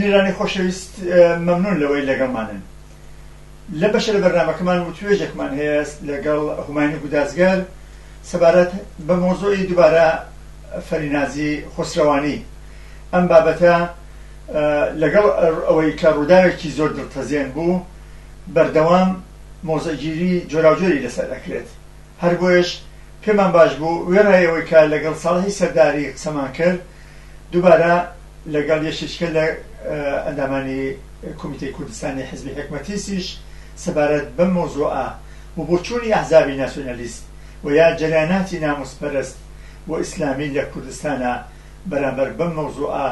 بینەرانی خۆشەویست مەمنون لەوەی لەگەڵمانن. لەم بەشە لە بەرنامەکەمان وتوێژێکمان هەیە لەگەڵ هومایونی گودازگەر سەبارەت بە مەوزوعی دوبارە فەرینازی خۆسرەوانی. ئەم بابەتە لەگەڵ ئەوەی کە ڕووداوێکی زۆر دڵتەزێن بوو بەردەوام مەوزعگیری جۆراوجۆری لەسەر ئەکرێت. هەر بۆیەش پێمان باش بوو وێڕای ئەوەی کە لەگەڵ ساڵحی سەرداری قسەمان کرد دووبارە لەگەڵ یەکێکیکە لە ئەندامانی کومیتەی کوردستانی حیزبی حیکمەتیستیش سەبارەت بەم مەوزوعە و بۆچوونی ئەحزابی ناسیۆنالیست و یا جەریاناتی ناموسپەرست و ئیسلامی لە کوردستانا بەرامبەر بەم مەوزوعە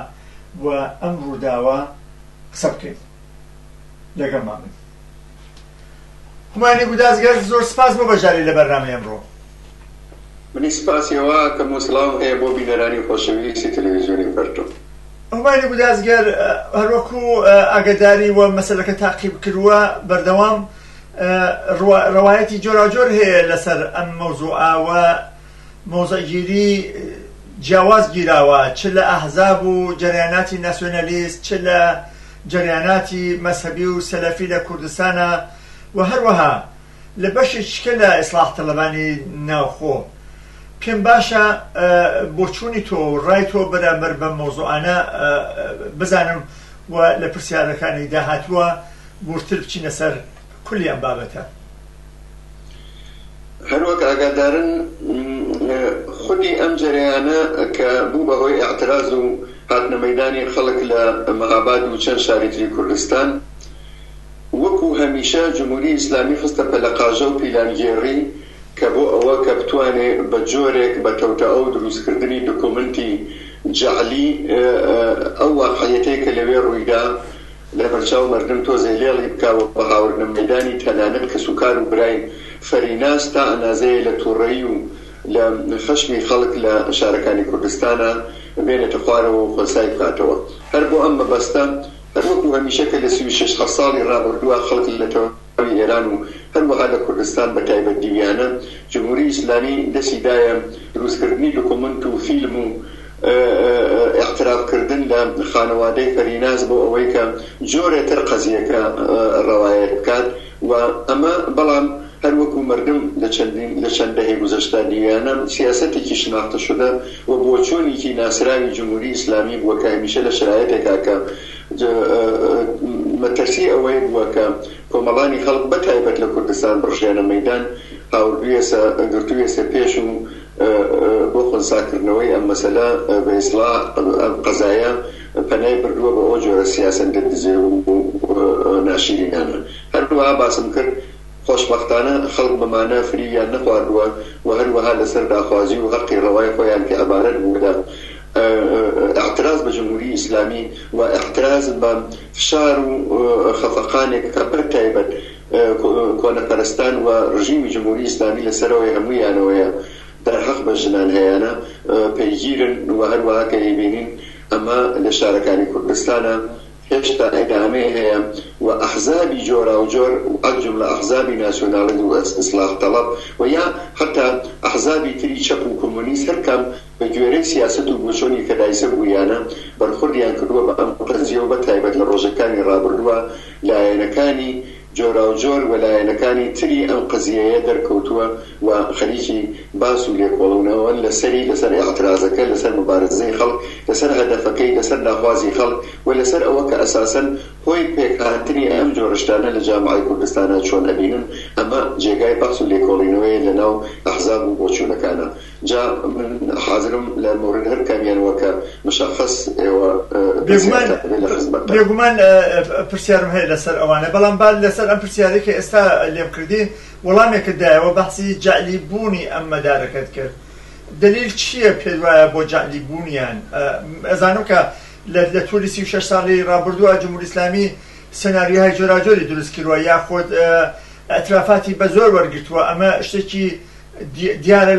و ئەم ڕووداوە قسە بکەین. لەگەڵمان بن. هومانی گودازگەر زۆر سپاس بۆ بەشداری لە بەرنامەی ئەمڕۆ. منیش سپاسی ئەوە ئەکەم و سڵاوم هەیە بۆ بینەرانی خۆشەویستی تەلەویزیۆنی پەرتۆ. هومانی گودازگەر هەروەکو ئاگەداری و مەسەلەکە تاقیب کردووە بەردەوام ڕەوایەتی جۆراوجۆر هەیە لەسەر ئەم مەوزوعە و مەوزعگیری جیاواز گیراوە چ لە ئەحزاب و جەریاناتی ناسیۆنالیست چ لە جەریاناتی مەزهەبی و سەلەفی لە کوردستانا و هەروەها لە بەشێکیکە لە ئیسڵاح تەڵەبانی ناوخۆ. پێم باشە بۆچوونی تۆ و ڕای تۆ بەرامبەر بەم مەوزوعانە بزانم و لە پرسیارەکانی داهاتووە وردتر بچینە سەر کولی ئەم بابەتە. هەروەک ئاگادارن خودی ئەم جەرەیانە کە بوو بە هۆی ئیعتراز و هاتنە مەیدانی خەڵک لە مەهاباد و چەند شاری تری کوردستان، وەکوو هەمیشە جمهوری ئیسلامی خستە پەلەقاژە و پیلانگێڕی کە بۆ ئەوە کە بتوانێ بە جۆرێک بە تەوتەئە و دروستکردنی دکومنتی جەعلی ئەو واقعیەتەی کە لەوێ ڕوویدا لە بەرچاو مەردم تۆزێ لێڵی بکا و بە هاوردنە مەیدانی تەنانەت کەسوکار و برای فەریناز تا ئەنازەیە لە توڕەیی و لە خەشمی خەڵک لە شارەکانی کوردستانا بێنێتە خوارەوە و خۆنسای بکاتەوە. هەر بۆ ئەم مەبەستە هەر وەکوو هەمیشە کە لە 36 هەشت ساڵی ڕابردووا خەڵک لە تەواوی ئێران و هەروەها لە کوردستان بە تایبەت دیویانە جمهوری ئیسلامی دەسی دایە دروست کردنی دکومنت و فیلم و ئیعتراف کردن لە خانەوادەی فەریناز بۆ ئەوەی کە جۆرێ تر قەزیەکە ڕەوایەت بکات و ئەمە بەڵام هەر وەکوو مەردم لە چەندین لە چەند دەهەی گوزەشتە دیویانە سیاسەتێکی شناختە شدە و بۆچوونیکی ناسراوی جمهوری ئیسلامی بووە کە هەمیشە لە شەرایتێکا کە مەترسی ئەوەی بووە کە کۆمەڵانی خەڵک بە تایبەت لە کوردستان بڕژێنە مەیدان هاوردویەسە گرتوویەسە پێش و بۆ خونسا کردنەوەی ئەم مەسەلە بە ئیسڵاح ئەم قەزایە پەنای بردووە بۆ ئەو جۆرە سیاسەتە دزێو و ناشیرینانە. هەروەها باسم کرد خۆشبەختانە خەڵک بەمانە فریویان نەخواردووە و هەروەها لەسەر داخوازی و هەقی ڕەوای خۆیان کە عەبارەت بوو لە ئیعتراز بە جمهوری ئیسلامی و ئیعتراز بە فشار و خەفەقانێک کە بە تایبەت کۆنەپەرستان و ڕژیمی جمهوری ئیسلامی لە سەرەوەی هەموویانەوەیە دەرهەق بە ژنان هەیانە پەیگیرن و هەروەها کە ئەیبینین ئەمە لە شارەکانی کوردستانا هێشتا ئیدامەی هەیە و ئەحزابی جۆراوجۆر از جملە ئەحزابی ناسیۆنالیست و ئیسلاح تەڵەب و یا حەتا ئەحزابی تری چەپ و کۆمۆنیست هەر کام بە گوێرەی سیاسەت و بۆچۆنی کە دایسە بوویانە بەرخوردیان کردووە بە ئەم قەزیە و بە تایبەت لە ڕۆژەکانی ڕابردووە لایەنەکانی جۆراوجۆر و لایەنەکانی تری ئەم قەزیەیە دەرکەوتووە و خەریکی باس و لێکۆڵونەوەن لە سەری، لەسەر ئیعترازەکە، لەسەر موبارزەی خەڵک، لەسەر هەدەفەکەی، لەسەر داخوازی خەڵک و لەسەر ئەوە کە ئەساسەن هۆی پێکهاتنی ئەم جۆرە شتانە لە جامعەی کوردستانا چۆن ئەبینن، ئەمە جێگای بەحس و لێکۆڵینەوەیە لە ناو ئەحزاب و بۆچوونەکانا. جا من حازرم لە مورد هەر کامیان وە کە مشخص ئێوە بێگومان پرسیارتان هەبێ لە خزمەتتان. بێگومان پرسیارم هەیە لەسەر ئەوانە بەڵام با لەسەر ئەم پرسیارەی کە ئێستا لێم کردی وەڵامێکت دایەوە بەحسی جەعلی بوونی ئەم مەدارەکەت کرد دەلیل چییە پێت وایە بۆ جەعلی بوونیان ئەزانم کە لە تولی 36 ساڵی ڕابردووە جمهوری ئیسلامی سناریۆهای جۆراوجۆری دروست کردووە یاخود ئیعترافاتی بە زۆر وەرگرتووە ئەمە شتێکی دیارە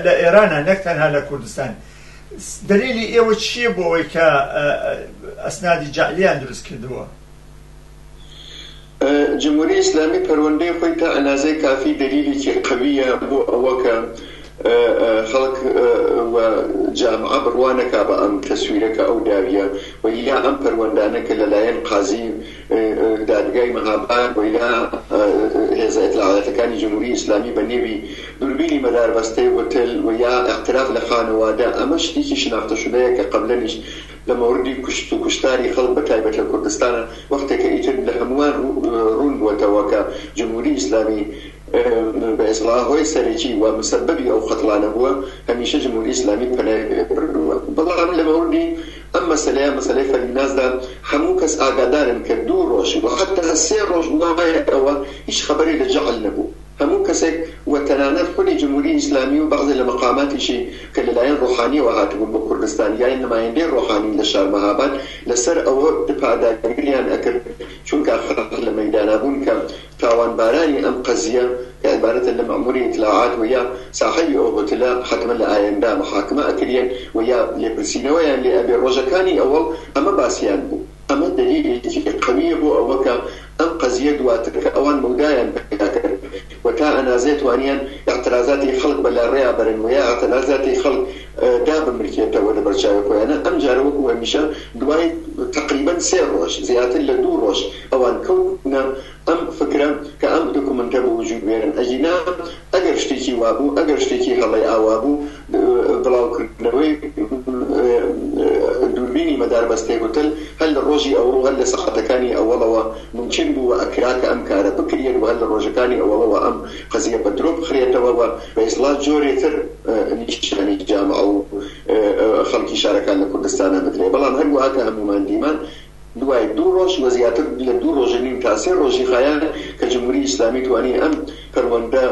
لە ئێرانە نەک تەنها لە کوردستان دەلیلی ئێوە چییە بۆ ئەوەی کە ئەسنادی جەعلیان دروست کردووە؟ جمهوری ئیسلامی پەروەندەی خۆی تا ئەنازەی کافی دەلیلێکی قەویە بۆ ئەوە کە. خەڵک و جامعە بڕوا نەکا بە ئەم تەسویرە کە ئەو داویە و یا ئەم پەروەندانە کە لە لایەن قازی دادگای مەهاباد و یا هێزە ئیتلاعاتەکانی جمهوری ئیسلامی بە نێوی دوربینی مەداربەستەی هوتل و یا ئیعتراف لە خانەوادە ئەمە شتیکی شناختە شودەیە کە قەبلەنیش لە مەوردی کوشت و کوشتاری خەڵک بە تایبەت لە کوردستانە وەختێکە ئیتر لە هەمووان ڕوون بووەتەوە کە جمهوری ئیسلامی بە ئیسڵاح هۆی سەرەکی و مسەبەبی ئەو قەتڵانە بووە، هەمیشە جمهوری ئیسلامی پەنای پێ بردووە. بەڵام لە مەوردی ئەم مەسەلەیە، مەسەلەی فەرینازدا، هەموو کەس ئاگادارن کە دوو ڕۆژ و حەتا سێ ڕۆژ دوای ئەوە هیچ خەبەرێ لە جەعل نەبوو. هەموو کەسێک و تەنانەت خودی جمهوری ئیسلامی و بەعزێ لە مەقاماتیشی کە لە لایەن ڕۆحانیەوە هاتبوون بۆ کوردستان یا نمایندەی ڕۆحانین لە شار مەهاباد لە سەر ئەوە پاداگریان ئەکرد چونکا خەڵک لە مەیدانا بوون کە تاوانبارانی ئەم قەزیە کە عیبارەتە لە مەئموری ئیتلاعات و یا ساحێبی ئەو هۆتلە حەتمەن لە ئایەندا محاکمە ئەکریەن و یا لێپرسینەوەیان لێ ئەبێ ڕۆژەکانی ئەوەڵ ئەمە باسیان بوو ئەمە دەلیلێکی قەویە بۆ ئەوە کە ئەم قەزیە دواتر کە ئەوان مەودایان پەیا کرد و تا ئەنازەێ توانیان ئیعترازاتی خەڵک بە لاڕێیا بەرن و یا ئیعترازاتی خەڵک دابمرکێتەوە لە بەرچاوی خۆیانا ئەمجارە وەکوو هەمیشە دوای تەقریبەن سێ ڕۆژ زیاتر لە دوو ڕۆژ ئەوان کەوتنە ئەم فکرە کە ئەم دوکومنتە بە وجود بێنن ئەگینا ئەگەر شتێکی وابوو ئەگەر شتێکی هەڵەی ئاوا بوو بڵاوکردنەوەی دووربینی مەداربەستەی هوتل هەر لە ڕۆژی ئەوەڵ و هەر لە سەعاتەکانی ئەوەڵەوە مومکین بوو و ئەکرا کە ئەم کارە بکریەت و هەر لە ڕۆژەکانی ئەوەڵەوە ئەم قەزیە بە درۆ بخرێتەوە و بە ئیسڵا جۆرێ تر نیشانی جامعە و خەڵکی شارەکان لە کوردستانا بدرێ بەڵام هەروەها کە هەموومان دیمان دوای دوو ڕۆژ و زیاتر لە دوو ڕۆژ و نیو تا سێ ڕۆژی خایاند کە جمهوری ئیسلامی توانی ئەم پەروەندە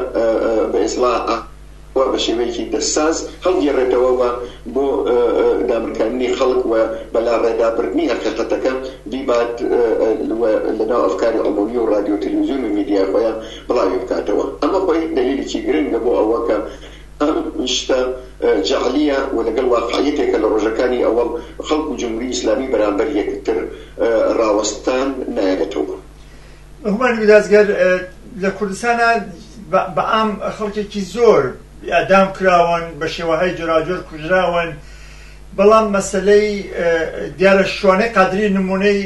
بە ئیسڵا ئەوە بە شێوەیەکی دەستساز هەڵگێڕێتەوە و بۆ دامرکاندنی خەڵک و بە لاڕێدابردنی هەقیقەتەکە بیبات و لە ناو ئەفکاری عمومی و ڕادیۆ و تلویزیۆن و میدیای خۆیان بڵاوی بکاتەوە. ئەمە خۆی دەلیلێکی گرنگە بۆ ئەوە کە ئەم شتە جەعلیە و لەگەڵ واقعیەتێکە لە ڕۆژەکانی ئەوەڵ خەڵک و جمهوری ئیسلامی بەرامبەر یەکتر ڕاوەستان نایەتەوە. هومانی گودازگەر، لە کوردستانا بە عام خەڵکێکی زۆر ئیعدام کراون، بە شێوەهای جۆراوجۆر کوژراون، بەڵام مەسەلەی دیارە شوانەی قادری نموونەی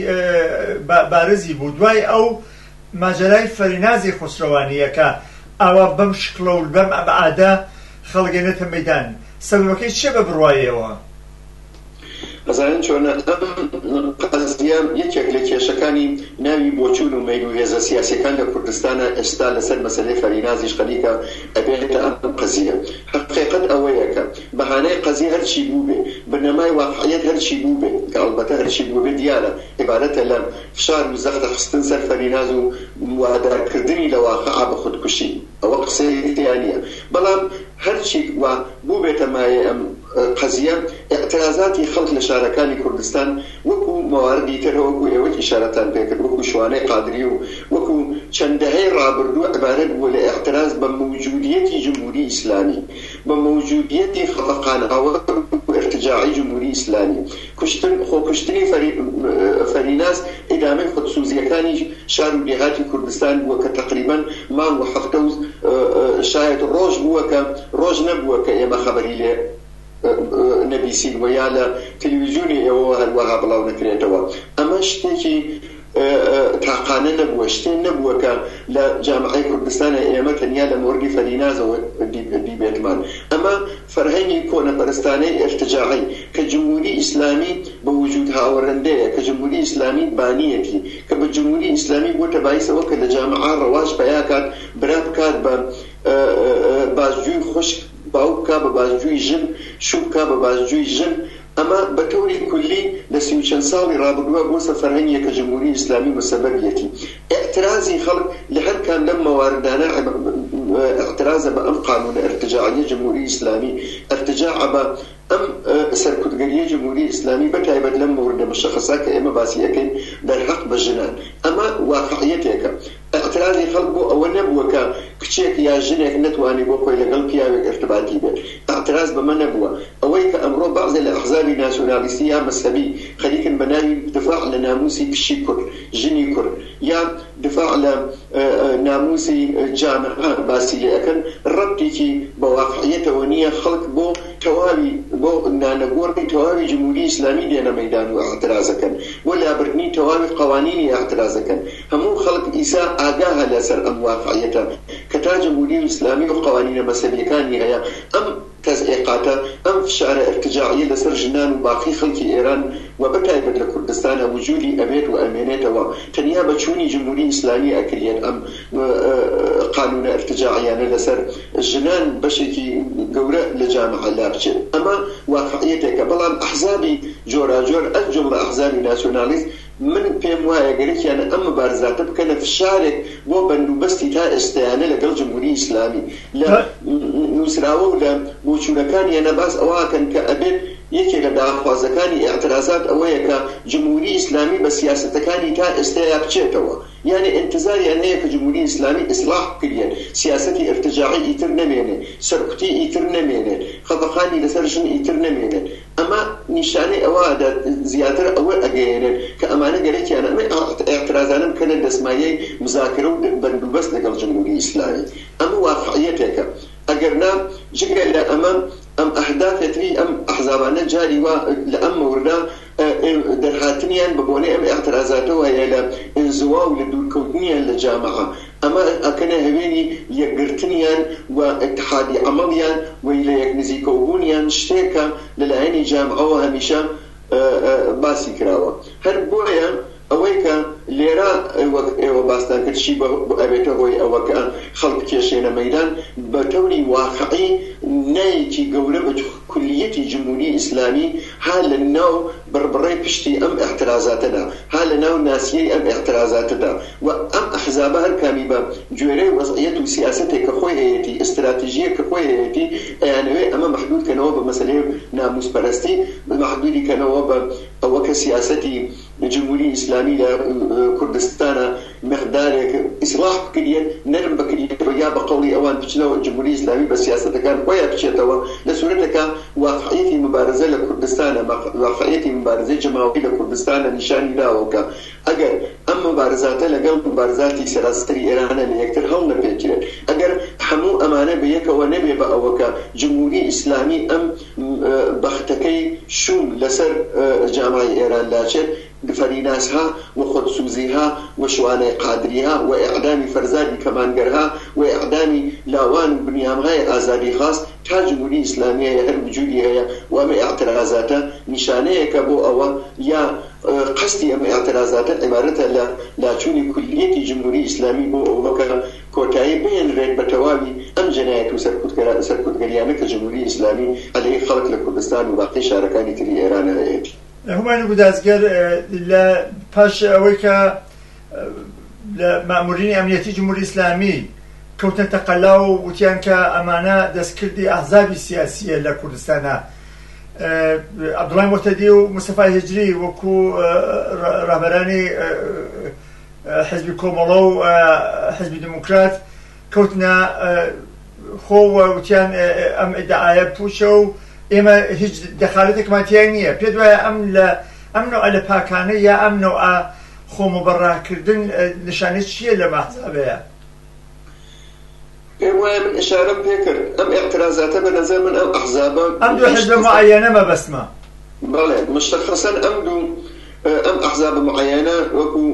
بارزی بوو، دوای ئەو ماجەرای فەرینازی خۆسرەوانییە کە ئاوا بەم شکڵە و بەم ئەبعادە خەڵک ئەنێتە مەیدان، سەبەبەکەی چییە بە بڕوای ئێوە؟ ئەزانن چۆنە ئەم قەزیە یەکێک لە کێشەکانی ناوی بۆچوون و مەیل و هێزە سیاسیەکان لە کوردستانە ئێستا لەسەر مەسەلەی فەرینازیش خەریکە ئەبێتە ئەم قەزیە هەقیقەت ئەوەیە کە بەهانەی قەزیە هەرچی بووبێ بنەمای واقعیەت هەرچی بووبێ کە ئەڵبەتە هەرچی بووبێ دیارە عیبارەتە لە فشار و زەخت خستن سەر فەریناز و وادار کردنی لە واقعا بە خودکوشی ئەوە قسەی تیا نیە بەڵام هەرچیک وا بووبێتە مایەی ئەم قەزیە ئیعترازاتی خەڵک لە شارەکانی کوردستان وەکو مەواردی تر وەکو ئێوەش ئیشارەتان پێکرد وەکو شوانەی قادری و وەکو چەند دەهەی ڕابردوو عیبارەت بووە لە ئیعتراز بە مەوجودیەتی جمهوری ئیسلامی بە مەوجودیەتی خەفەقانئاوەر و ئیرتجاعی جمهوری ئیسلامی. کوشتن، خۆکوشتنی فەریناز ئیدامەی خودسوزییەکانی شار و دێهاتی کوردستان بووە کە تەقریبەن مانگ و هەفتە و شایەد ڕۆژ بووە کە ڕۆژ نەبووە کە ئێمە خەبەری لێ نەبیسین و یا لە تلویزیونی ئێوەوە هەروەها بڵاو نەکرێتەوە. ئەمە شتێکی تاقانە نەبووە، شتێ نەبووە کە لە جامعەی کوردستانا ئێمە تەنیا لە مۆردی فەرینازەوە دیبێتمان. ئەمە فەرهەنگی کۆنەپەرستانەی ئێرتجاعی کە جمهوری ئیسلامی بە وجود هاوەرندەیە، کە جمهوری ئیسلامی بانیەتی، کە بە جمهوری ئیسلامی بووەتە بایس ئەوە کە لە جامعە ڕەواج پەیا کات برا بکات بە بازجووی خوشک، باوک بکا بە بازجووی ژن، شوو بکا بە بازجووی ژن، ئەمە بە تەوری کولی لە سی و چەند ساڵی ڕابردووە بۆسە فەرهەنگێک کە جمهوری ئیسلامی مسەبەبیەتی. ئیعترازی خەڵک لە هەر کام لەم مەواردانە ئیعترازە بە ئەم قانوونە ئیرتجاعیە جمهوری ئیسلامی، ئیرتجاعە بە ئەم سەرکوتگەریە جمهوری ئیسلامی بە تایبەت لەم مەوردە مشەخەسە کە ئێمە باسی ئەکەین دەرهەق بە ژنان. ئەمە واقعیەتێکە. ئیعترازی خەڵک بۆ ئەوە نەبووە کە کچێک یا ژنێک نەتوانێ بۆ خۆی لەگەڵ پیاوێک ئیرتباتی بێت. ئیعتراز بەمە نەبووە. ئەوەی کە ئەمڕۆ بەعزێ لە ئەحزابی ناسیۆنالیستی یا مەزهەبی خەریکن بە ناوی دفاع لە نامووسی کچی کورد، ژنی کورد یا دفاع لە نامووسی جامعە باسی لێ ئەکەن، ڕەبتێکی بە واقعیەتەوە نییە. خەڵک بۆ تەواوی بۆ نانەگۆڕی تەواوی جمهوری ئیسلامی دێنە مەیدان و ئیعتراز ئەکەن. بۆ لابردنی تەواوی قەوانینی ئیعتراز ئەکەن. هەموو خەڵک ئیسا ئاگاهە لە سەر ئەم واقعیەتە کە تا جمهوری ئیسلامی و قەوانینە مەزهەبیەکانی هەیە ئەم تەزئیقاتە، ئەم فشارە ئیرتجاعیە لە سەر ژنان و باقی خەڵکی ئێران و بە تایبەت لە کوردستانا وجودی ئەبێت و ئەمێنێتەوە. تەنیا بە چوونی جمهوری ئیسلامی ئەکریەت ئەم قانونە ئیرتجاعیانە لە سەر ژنان بەشێکی گەورە لە جامعە لابچێت. ئەمە واقعیەتێکە. بەڵام ئەحزابی جۆراجۆر از جملە ئەحزابی ناسیۆنالیست من پێم وایە گەرەکیانە ئەم مبارزاتە بکەنە فشارێک بۆ بەند و بەستی تا ئێستایانە لەگەڵ جمهوری ئیسلامی. لە نووسراوە و لە بۆچوونەکانیانە باس ئەوە ئەکەن کە ئەبێت یەکێ لە داخوازەکانی ئیعترازات ئەوەیە کە جمهوری ئیسلامی بە سیاسەتەکانی تا ئێستایا بچێتەوە. یانێ ئینتزاریان هەیە کە جمهوری ئیسلامی ئیسڵاح بکریەت، سیاسەتی ئیرتجاعی ئیتر نەمێنێ، سەرکوتی ئیتر نەمێنێت، خەفەقانی لەسەر ژن ئیتر نەمێنێت. ئەمە نیشانەی ئەوە ئەدات زیاتر ئەوە ئەگەیەنێت کە ئەمانە گەرەکیانە ئەمە ئیعترازانە بکەنە دەسمایەی مزاکرە و بەندوبەست لەگەڵ جمهوری ئیسلامی. ئەمە واقعیەتێکە. ئەگەرنا جگە لە ئەمە ئەم ئەهدافێ تری ئەم ئەحزابانە جاری وا لە ئەم مەوردە دەرهاتنیان بە بۆنەی ئەم ئیعترازاتەوە هەیە لە ئینزوا و لە دوورکەوتنیان لە جامعە ئەمە ئەکەنە هەوێنی یەکگرتنیان و ئیتحادی عەمەڵیان و لە یەک نزیکەوبوونیان شتێکە لە لایەنی جامعەوە هەمیشە باسی کراوە هەر بۆیە ئەوەی کە لێرە وەک ئێوە باستان کرد چی ئەبێتە هۆی ئەوە کە خەڵک بکێشێنە مەیدان بە تەوری واقعی نایەکی گەورە بە کولیەتی جمهوری ئیسلامی ها لە ناو بڕبڕەی پشتی ئەم ئیعترازاتەدا ها لە ناو ناسیەی ئەم ئیعترازاتەدا و ئەم ئەحزابە هەر کامی بە گوێرەی وەزعیەت و سیاسەتێک کە خۆی هەیەتی ئیستراتیژیەک کە خۆی هەیەتی ئەیانەوێ ئەمە مەحدود کەنەوە بە مەسەلەی ناموس پەرستی مەحدودی کەنەوە بە ئەوە کە سیاسەتی جمهوری ئیسلامی لە کوردستانا مقدارێک ئیسڵاح بکریەت نەرم بکریەتەوە یا بە قەوڵی ئەوان بچنەوە جمهوری ئیسلامی بە سیاسەتەکان خۆیا بچێتەوە لە سورەتەکا واقعیەتی مبارزە لە کوردستانا واقعیەتی مبارزەی جەماوەری لە کوردستانا نیشانی داوە کە ئەگەر ئەم موبارزاتە لەگەڵ موبارزاتی سەراسەری ئێرانە لە یەکتر هەڵنەپێچرێت، ئەگەر هەموو ئەمانە بە یەکەوە نەبێ بە ئەوە کە جمهوری ئیسلامی ئەم بەختەکەی شووم لەسەر جامعەی ئێران لاچێت، فەرینازها و خودسوزیها و شوانەی قادریها و ئێعدامی فەرزادی کەمانگەرها و ئێعدامی لاوان و بنیامهای ئازادیخواز تا جمهوری ئیسلامی هەیە هەر وجودی هەیە و ئەم ئێعترازاتە نیشانەیەکە بۆ ئەوە یا قەسدی ئەم ئیعترازاتە عیبارەتە لە لاچوونی کولییەتی جمهوری ئیسلامی بۆ ئەوە کە کۆتایی بهێنرێت بە تەواوی ئەم جەنایەت و سەرکوتگەریانە کە جمهوری ئیسلامی عەلەیهی خەڵک لە کوردستان و باقی شارەکانی تری ئێران هەیەتی. هومایون گودازگەر لە پاش ئەوەی کە لە مەئمورینی ئەمنیەتی جمهوری ئیسلامی کەوتنە تەقەلا و وتیان کە ئەمانە دەستکردی ئەحزابی سیاسیە لە کوردستانا عەبدوڵای موهتەدی و مستەفای هیجری وەکو ڕەهبەرانی حزبی کۆمەڵە و حزبی دیموکرات کەوتنە خۆ و وتیان ئەم ئیدعایە پوچە و ئێمە هیچ دەخالەتێکمان تیا نییە. پێت وایە ئەم لە ئەم نەوعە لە پاکانە یا ئەم نەوعە خۆموبەڕاکردن نیشانەی چییە لەم ئەحزابەیە؟ پێم وایە من ئیشارەم پێ کرد ئەم ئیعترازاتە بە نەزەر من ئەم ئەحزابە ئەم دوو حزبە موعەیەنە مەبەستمە. بەڵێ مشتەخەسەن ئەم دوو ئەم ئەحزابە موعەیەنە وەکوو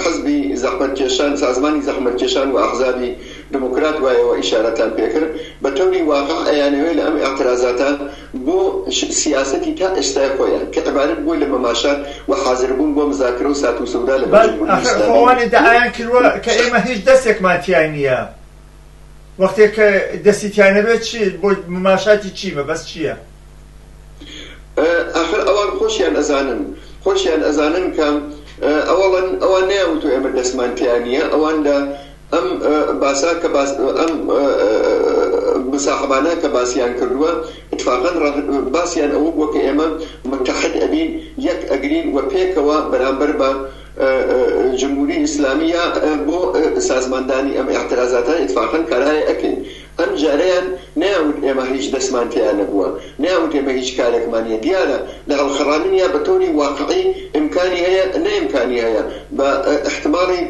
حزبی زەحمەتکێشان سازمانی زەحمەتکێشان و ئەحزابی دموکرات وایەوە ئیشارەتان پێ کرد بە تەوری واقع ئەیانەوێ لە ئەم ئیعترازاتە بۆ سیاسەتی تا ئێستای خۆیان کە عیبارەت بووە لە مەماشات و حازربوون بۆ مزاکرە و سات و سەودا لەگەڵ بەل جمهوری ئاخر خۆ ئیسلامی ئەوان ئیدعایان کردوە کە ئێمە هیچ دەستێکمان تیا نییە وەختێک کە دەستی تیا نەبێت چی بۆ مماشاتی چی مەبەست چییە؟ ئاخر ئەوان خۆشیان ئەزانن خۆشیان ئەزانن کە ئەوەڵەن ئەوان نەیان وتووە ئێمە دەستمان تیا نییە ئەوان لە ئەم باسە کە باس ئەم مساحبانە کە باسیان کردووە ئیتفاقەن باسیان ئەوە بووە کە ئێمە متحد ئەبین یەک ئەگرین و پێکەوە بەرامبەر بە. جمهوری ئیسلامی یا بۆ سازماندانی ئەم ئیعترازاتە ئیتفاقەن کارهای ئەکەین. ئەم جارەیان نەیانوت ئێمە هیچ دەستمان تیا نەبووە، نەیانوت ئێمە هیچ کارێکمان نییە. دیارە لە هەڵخڕاندنیا بە تەوری واقعی ئیمکانی هەیە، نە ئیمکانی هەیە، بە ئیحتماڵی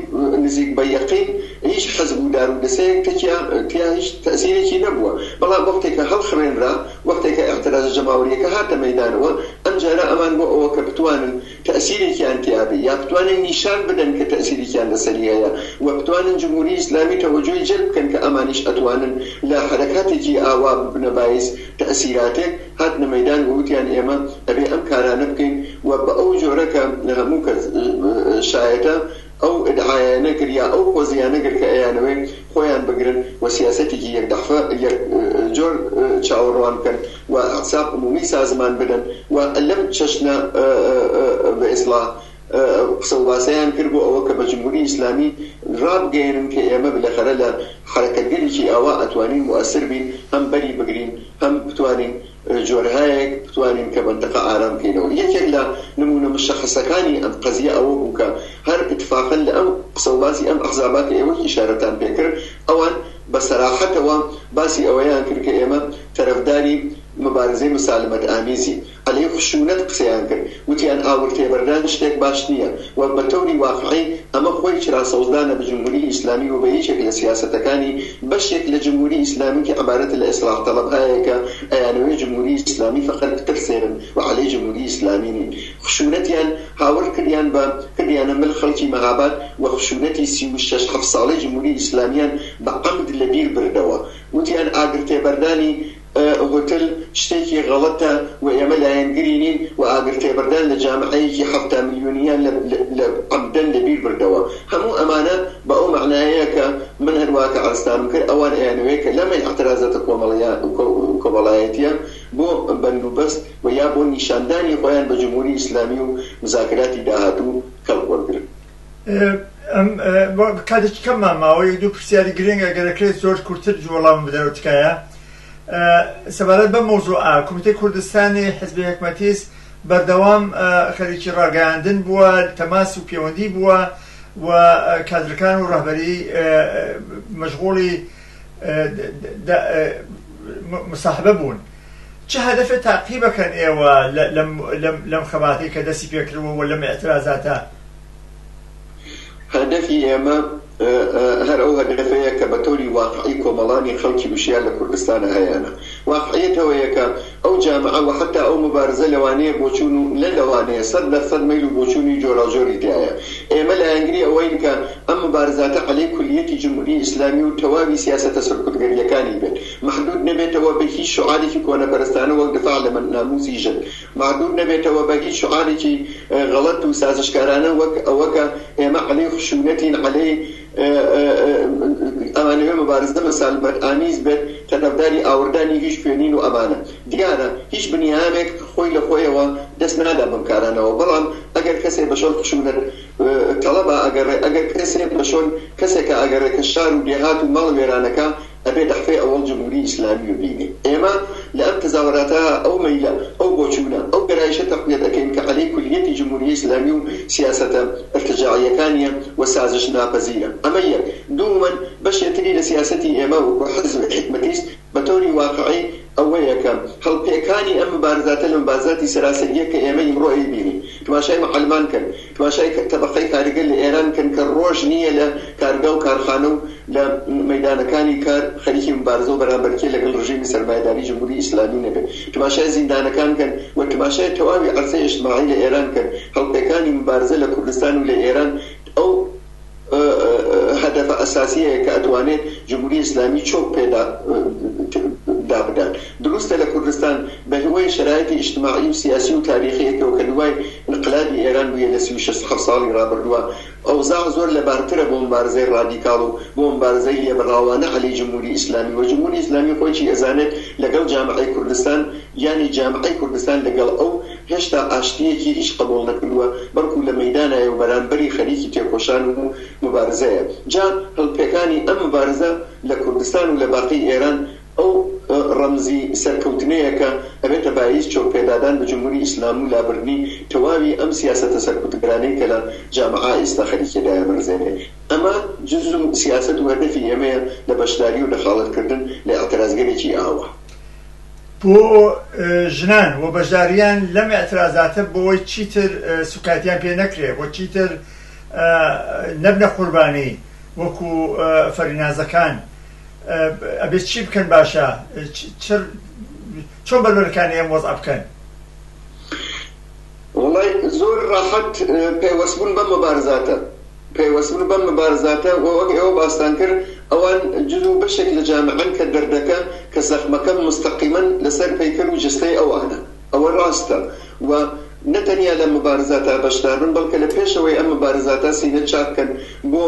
نزیک بە یەقین هیچ حزب و دار و دەسەیەک تەکیا تیا هیچ تەئسیرێکی نەبووە. بەڵام وەختێ کە هەڵخڕێنرا، وەختێ کە ئیعترازە جەماوەرییەکە هاتە مەیدانەوە، ئەم جارە ئەمان بۆ ئەوە کە بتوانن تەئسیرێکیان تیا بێ یا بتوانن نیشان بدەن کە تەئسیرێکیان لەسەری هەیە و بتوانن جمهوری ئیسلامی تەوەجۆی جەلب بکەن کە ئەمانیش ئەتوانن لە حەرەکاتێکی ئاوا ببنە بایس تەئسیراتێک، هاتنە مەیدان و وتیان ئێمە ئەبێ ئەم کارانە بکەین و بە ئەو جۆرە کە هەموو کەس شایەتە ئەو ئیدعایانە کرد یا ئەو پۆزیانە کرد کە ئەیانەوێ خۆیان بگرن و سیاسەتێکی یەک دەحفە یەک جۆر چاوەڕوان بکەن و ئیعتساب عمومی سازمان بدەن و لەم چەشنە بە ئیسڵاح قسە و باسەیان کرد بۆ ئەوە کە بە جمهوری ئیسلامی ڕابگەیەنن کە ئێمە بلەخەرە لە حەرەکەتگەلێکی ئاوا ئەتوانین موئەسر بین هەم بەری بگرین هەم بتوانین جۆرهایەک بتوانین کە مەنتەقە ئارام بکەینەوە. یەکێک لە نموونە مشەخەسەکانی ئەم قەزیە ئەوە بوو کە هەر ئیتفاقەن لە ئەم قسە و باسی ئەم ئەحزابە کە ئێوەش ئیشارەتان پێ کرد ئەوان بە سەراحەتەوە باسی ئەوەیان کرد کە ئێمە تەرەفداری مبارزەی مسالمەت ئامیزین. عەلەی خشونەت قسەیان کرد وتیان ئاور تێبەردان شتێک باش نیە و بە تەوری واقعی ئەمە خۆی چرا سەوزدانە بە جمهوری ئیسلامی و بە یەکێک لە سیاسەتەکانی بەشێک لە جمهوری ئیسلامی کە عبارەتە لە ئیسڵاح تەڵەبهایە کە ئەیانەوێ جمهوری ئیسلامی فەقەت بترسێنن و عەلەی جمهوری ئیسلامی نین. خشونەتیان هاورد کردیان بە کردیانە مل خەڵکی مەهاباد و خشونەتی 36 حەفت ساڵەی جمهوری ئیسلامیان بە عەمد لە بیر بردەوە وتیان ئاگر تێبەردانی هۆتل شتێکی غەڵەتە و ئێمە لایەنگری نین و ئاگر تێبەردان لە جامعەیەکی 70 ملیۆنیان لە عەمدەن لە بیر بردەوە. هەموو ئەمانە بە ئەو مەعنایەیە کە من هەروا کە عەرزتانم کرد ئەوان ئەیانەوێ کە لەم ئیعترازاتە کۆمەڵایەتیە بۆ بەند و بەست و یا بۆ نیشاندانی خۆیان بە جمهوری ئیسلامی و مزاکراتی داهاتوو کەڵک وەرگرن. ئەم کاتێکی کەممان ماوە، یەک دوو پرسیاری گرنگ ئەگەر ئەکرێت زۆر کورتتر وەڵامم بدەنەوە تکایە. سەبارەت بەم مەوزوعە، کومیتەی کوردستانی حزبی حکمەتیست بەردەوام خەریکی ڕاگەیاندن بووە، تەماس و پێوەندی بووە و کادرەکان و ڕەهبەری مەشغوڵی مساحبە بوون. چ هەدەفێ تاقیبەکەن ئێوە لەم خەباتەی کە دەستی پێکردووە و لەم ئیعترازاتە؟ هەدەفی ئێمە هەر ئەو هەدەفەیە کە بە تەوری واقعی کۆمەڵانی خەڵکی وشیار لە کوردستانا هەیانە. واقعیەت ئەوەیە کە ئەو جامعە و حەتا ئەو موبارزە لەوانەیە بۆچوون و نە لەوانەیە 100% مەیل و بۆچوونی جۆراوجۆری تیایە. ئێمە لایەنگری ئەوەین کە ئەم موبارزاتە عەلەی کولیەتی جمهوری ئیسلامی و تەواوی سیاسەتە سەرکوتگەرییەکانی بێت. مەحدود نەبێتەوە بە هیچ شعارێکی کۆنەپەرستانە وەک دفاع لە ناموسی ژن. مەحدود نەبێتەوە بە هیچ شعارێکی غەڵەت و سازشکارانە وەک ئەوە کە ئێمە عەلەی خشونەتین، عەلەی ئەمانەوێ مبارزە مسالمەت ئامیز بێت، تەرەفداری ئاوڕدانی هیچ کوێ نین و ئەمانە. دیارە هیچ بنیامێک خۆی لە خۆیەوە دەست نادا بەم کارانەوە، بەڵام ئەگەر کەسێ بە شۆن خشونەت تەڵەبا ئەگەڕێ، ئەگەر کەسێ بە شۆن کەسێکا ئەگەڕێ کە شار و دێهات و ماڵ وێرانەکا، ئەبێ دەحفەی ئەوەڵ جمهوری ئیسلامی ببینێ. ئێمە لە ئەم تەزاهوراتە ئەو مەیلە، ئەو بۆچوونە، ئەو گەرایشە تەقویەت ئەکەین کە عەلەی کولیەتی جمهوری ئیسلامی و سیاسەتە ئرتجاعیەکانیە و سازش ناپەزیرە. ئەمە یەک. دوومەن بەشێ تری لە سیاسەتی ئێمە وەکوو حزب حیکمەتیست بە تەوری واقعی ئەوەیە کە هەڵپێکانی ئەم مبارزاتە لە مبارزاتی سەراسەریە کە ئێمە ئیمڕۆ ئەیبینین. تماشای معەلمان کەن، تماشای تەبەقەی کارگەر لە ئێران کەن کە ڕۆژ نییە لە کارگا و کارخانە و لە مەیدانەکانی کار خەریکی مبارزە و بەرامبەرکێ لەگەڵ ڕژیمی سەرمایەداری جمهوری ئیسلامی نەبێت. تماشای زیندانەکان کەن و تماشای تەواوی عەرسەی ئیجتماعی لە ئێران کەن. هەڵپێکانی مبارزە لە کوردستان و لە ئێران ئەو هەدەفە ئەساسیەیە کە ئەتوانێت جمهوری ئیسلامی چۆک پێ دابدات. دروستە لە کوردستان بە هۆی شەرایتی ئیجتماعی و سیاسی و تاریخیەکەوە کە دوای ئینقلابی ئێران بوویە لە 36 حەفت ساڵی ڕابردووە ئەوزاع زۆر لەبارترە بۆ مبارزەی ڕادیکاڵ و بۆ مبارزەی لێبڕاوانە عەلەی جمهوری ئیسلامی و جمهوری ئیسلامی خۆیشی ئەزانێت لەگەڵ جامعەی کوردستان یانی جامعەی کوردستان لەگەڵ ئەو هێشتا ئاشتییەکی هیچ قبوڵ نەکردووە، بەڵکو لە مەیدانایە و بەرانبەری خەریکی تێکۆشان و موبارزەیە. جا هەڵپێکانی ئەم موبارزە لە کوردستان و لە باقی ئێران ئەو ڕەمزی سەرکەوتنەیە کە ئەبێتە باییس چۆک پێدادان بە جمهوری ئیسلام و لابردنی تەواوی ئەم سیاسەتە سەرکوتگەرانەی کە لە جامعە ئیستا خەریکە دایانڕزێنێ. ئەمە جز و سیاسەت و هەدەفی ئێمەیە لە بەشداری و دەخاڵەت کردن لە ئیعترازگەلێکی ئاوا. بۆ ژنان و بەشدارییان لەم ئیعترازاتە بۆوەی چیتر سوکایەتیان پێ نەکرێ و چیتر نەبنە قوربانی وەکو فەرینازەکان ئەبێ چی بکەن باشە چۆن بەربەرەکانی ئەم وەزعە بکەن؟ وەڵای زۆر ڕاحەت پەیوەست بوون بەم مبارزاتە پەیوەست بوون بەم مبارزاتە و وەک ئێوە باستان کرد ئەوان جز و بەشێک لە جامعەن کە دەردەکە کە زەخمەکە مستەقیمەن لەسەر پەیکەر و جەستەی ئەوانە ئەوە ڕاستە و نە تەنیا لەم مبارزاتە بەشدار بن بەڵکە لە پێشەوەی ئەم مبارزاتە سینە چاک کەن بۆ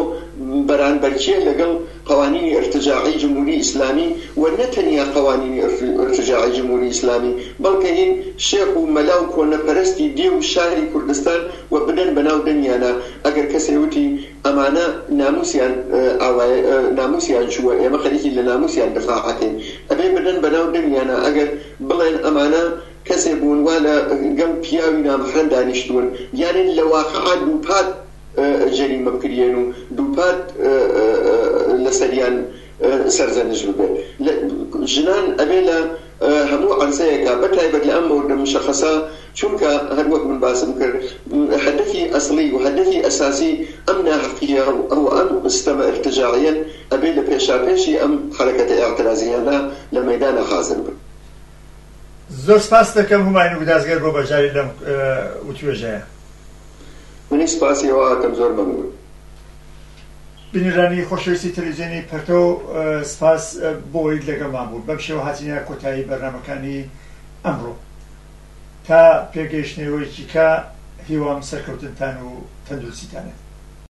بەرانبەرکێ لەگەڵ قوانینی ارتجاعی جمهوری ئیسلامی و نە تەنیا قوانینی ارتجاعی جمهوری ئیسلامی بەڵکە هین شێخ و مەلا و کۆنەپەرستی دێ و شاری کوردستان و بدەن بە ناو دەمیانا ئەگەر کەسێ وتی ئەمانە ناموسیان ئاوایە ناموسیان چووە ئێمە خەریکین لە ناموسیان دفاع ئەکەین ئەبێ بدەن بە ناو دەمیانا ئەگەر بڵێن ئەمانە کەسێ بوون وا لە گەڵ پیاوی نامەحرەم دانیشتوون یانێ لە واقعا دووپات جەریمە بکریێن و دووپات لەسەریان سەرزەنش ببێت. ژنان ئەبێ لە هەموو عەرزەیەکا بە تایبەت لە ئەم مەوردە مشەخەسە چونکە هەر وەک من باسم کرد هەدەفی ئەسڵی و هەدەفی ئەساسی ئەم ناهەقییە و ئەم ستەمە ئیرتجاعیەن ئەبێ لە پێشاپێشی ئەم حەرەکەتە ئیعترازییانە لە مەیدانا حازر بن. زۆر سپاست دەکەم هومایون گودازگەر بۆ بەشداری لەم وتوێژەیە. منیش سپاسی ئێوە ئەکەم زۆر مەمنون. بینەرانی خۆشەویستی تەلەفزیۆنی پەرتەو سپاس بۆوەی لەگەڵمان بوون. بەم شێوە هاتینە کۆتایی بەرنامەکانی ئەمڕۆ. تا پێگەیشتنەوەیەکی کە هیوام سەرکەوتنتان و تەندروستیتانە.